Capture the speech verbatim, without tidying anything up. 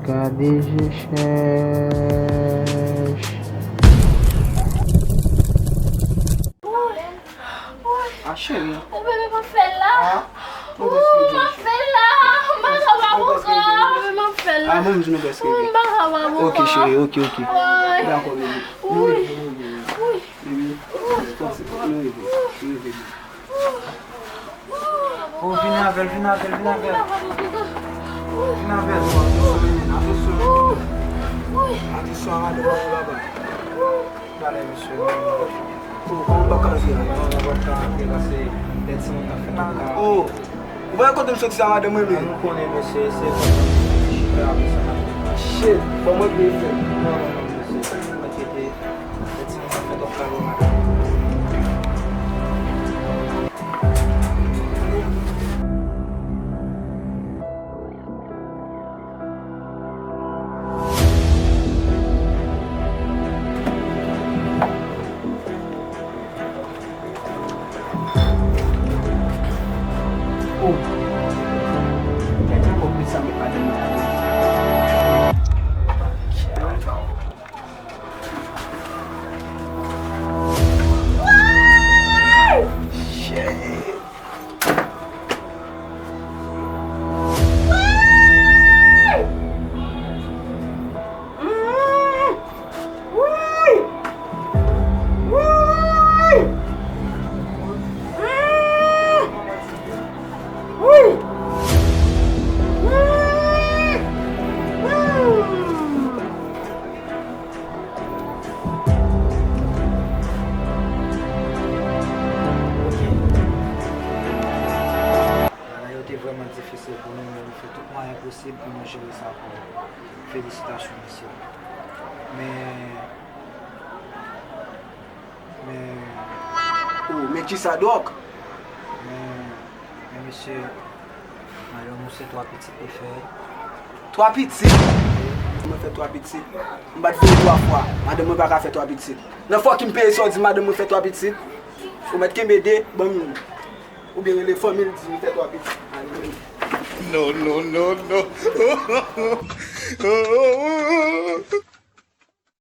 Gade je chèch. Ah, cheri. Ou bebe m ap fè l la. Ah, ou m ap fè l la. M pa kapab ankò. Bebe m ap fè l la. Ah, mwen menm tou nou prèske rive. M pa kapab ankò. Ok, cheri, ok, ok. Dakò, bebe. Nou rive, nou rive. Bebe, nou rive, nou rive. Oh, vini avè l, vini avè l, vini avè l. Vini avè l. Atansyon, atansyon. Atansyon a madanm nan laba. Talè, mesye, non, non. Oh, kòman w p ap ka antre la? Non, non, w p ap ka antre la, se lè timoun nan fèt la ka. Oh, ou pa wè kote m soti a, madanm mwen menm? Ah, nou konnen, mesye, se chita avè sa. Shit, fò mwen byen fè. Non, non, non, mesye, pa enkyete. Lè timoun nan fèt, w ap ka wè madanm. Oh. Gade yon kòb sa met madanm nan. Shit. Bagay yo te vrèman difisil pou nou, men nou fè tout mwayen posib pou nou jere sa pou nou. Felisitasyon, mesye. Men, men, oh, men kisa, Dòk? Men, men, mesye, madanm ou se twa pitit li fè. Twa pitit? Mwen fè twa pitit. M pa t veye twa fwa. Madanm mwen pa ka fè twa pitit. Nan fucking peyi sa w di madanm mwen fè twa pitit. Ou mèt kenbe de, ban m youn. Oubyen rele fanmi l, di li fè twa pitit. Non, non, non, non.